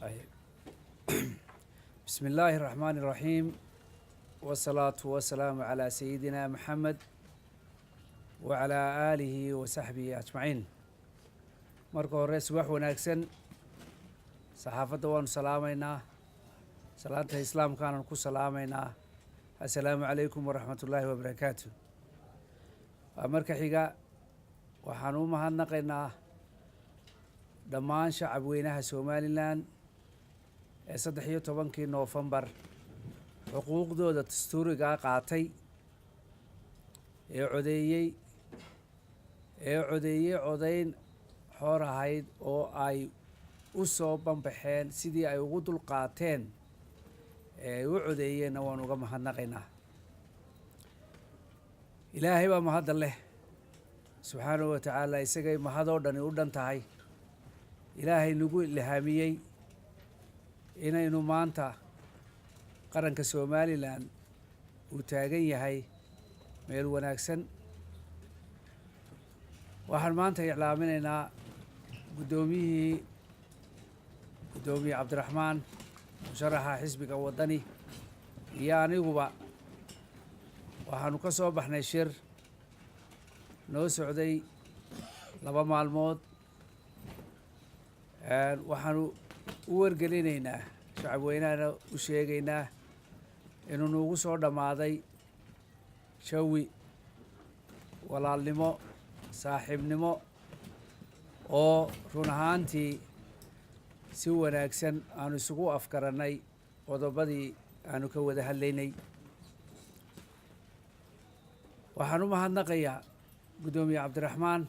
طيب. بسم الله الرحمن الرحيم، والصلاة والسلام على سيدنا محمد وعلى آله وصحبه أجمعين. Marka hore, subax wanaagsan. Saxaafadda waanu salaamaynaa, salaanta islaamkaanan ku salaamaynaa. Assalaamu calaykum waraxmat ullaahi wabarakaatu. Waa marka xiga, waxaan u mahadnaqaynaa dhammaan shacab weynaha Somaliland ee 13-kii Noofembar xuquuqdooda dastuurigaa qaatay ee codeeyey codayn xoor ahayd oo ay u soo banbaxeen. Sidii ay ugu dulqaateen ee ay u codeeyeenna waan uga mahadnaqaynaa. Ilaahay baa mahadda leh, subxaanahu wa tacaala. Isagay mahadoo dhani u dhan tahay. Ilaahay nagu ilhaamiyey inaynu maanta qaranka Somaliland uu taagan yahay meel wanaagsan. Waxaan maanta iclaaminaynaa guddoomiyihii, guddoomiye Cabdiraxmaan, musharaxa xisbiga Waddani, iyo aniguba waxaanu ka soo baxnay shir noo socday 2 maalmood. Waxaanu u wargelinaynaa, shacab weynahana u sheegaynaa inuu nuugu soo dhammaaday jawi walaalnimo, saaxiibnimo, oo run ahaantii si wanaagsan aanu isugu afgarannay qodobadii aanu ka wada hadlaynay. Waxaan u mahadnaqayaa guddoomiye Cabdiraxmaan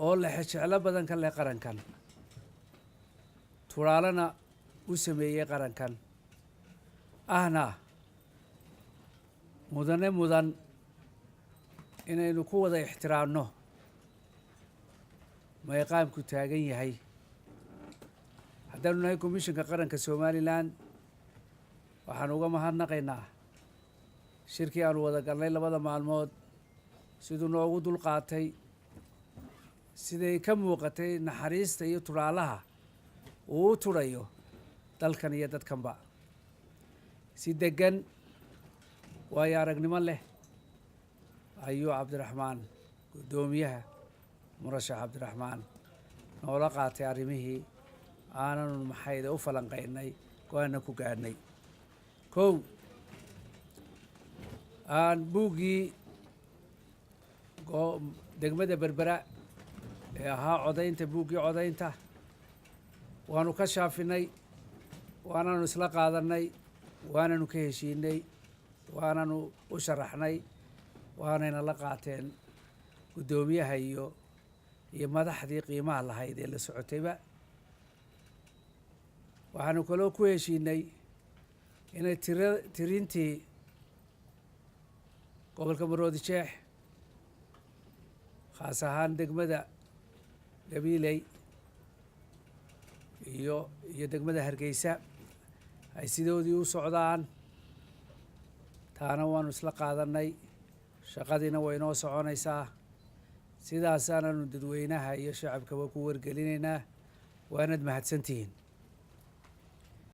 oo lexejeclo badan ka leh qarankan, turaalena u sameeyey qarankan, ahna mudane mudan inaynu ku wada ixtiraamno meeqaamku taagan yahay. Haddaanu nahay Komishanka Qaranka Somaliland, waxaan uga mahadnaqaynaa shirkii aanu wada galnay labada maalmood, siduu noogu dulqaatay, siday ka muuqatay naxariista iyo tudhaalaha uu u tudhayo dalkan iyo dadkanba. Si deggan, waayo aragnimo leh ayuu Cabdiraxmaan, guddoomiyaha murashax Cabdiraxmaan, noola qaatay arrimihii aananu maxayda u falanqaynay, go-aanna ku gaadhnay. Kow, aan buuggii degmada Berbera ee ahaa codaynta, buuggii codaynta waanu ka shaafinay, waananu isla qaadanay, waananu ka heshiinay, waananu u sharaxnay, waanayna la qaateen guddoomiyaha iyo madaxdii qiimaha lahayd ee la socotayba. Waxaanu kaloo ku heshiinay inay tirintii gobolka Maroodi Jeex, khaas ahaan degmada Gabiiley iyo degmada Hargeysa, ay sidoodii u socdaan. Taana waanu isla qaadanay, shaqadiina way inoo soconaysaa. Sidaasaananu dadweynaha iyo shacabkaba ku wargelinaynaa. Waanad mahadsantihiin.